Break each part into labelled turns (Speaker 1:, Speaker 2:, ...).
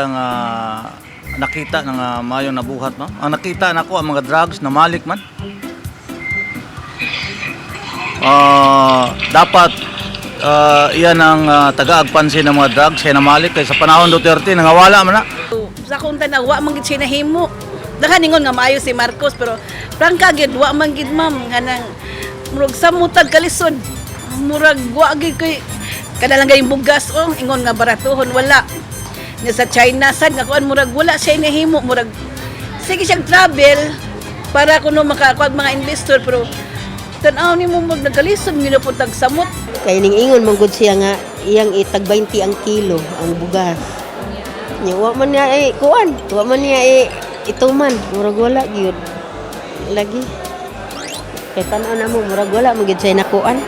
Speaker 1: siya nga nakita nga maayong nabuhat, ma'am. Ang nakita nako, ang mga drugs na malik man. Dapat iyan ang tagaag pansin ng mga drugs kay namalik kay sa panahon Duterte nangawala man na.
Speaker 2: Sa akong tanaw, wa man gid siya nahimo. Daghan ingon nga maayo si Marcos, pero prangka gid, wa man gid, ma'am, kanang murag samutag kalisod. Murag wa gid kay kada lang gayong bugas, oh, ingon nga baratuhon, wala. Nya sa China sad nga kuan, murag wala siya nahimo, murag sige siyang travel para kuno makakuha mga investor, pero tan-aw nimo mag nagkalisod gyud po tag samot.
Speaker 3: Kay ning ingon man gud siya nga iyang itag 20 ang kilo ang bugas. Nya wa man niya eh kuan, wa man niya eh ituman, murag wala gyud. Lagi. Kay tan-aw na mo, murag wala man gyud siya nakuan.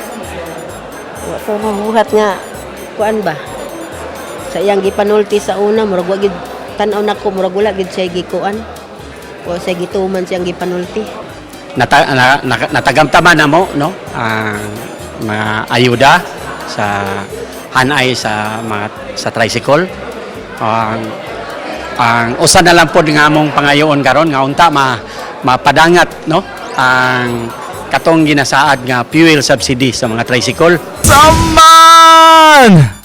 Speaker 3: Wa to mabuhat nga kuan ba. Sa iyang gipanulti sa una, murag wa gyud, tan-aw nako, murag wala gyud siya gikuan. Wa siya gituman siyang gipanulti.
Speaker 4: Natagamtaman na mo, no, ang mga ayuda sa hanay sa mga sa tricycle. Ang usa na lang pod nga among pangayoon karon nga unta ma mapadangat, no, ang katong ginasaad nga fuel subsidy sa mga tricycle.
Speaker 1: Saman!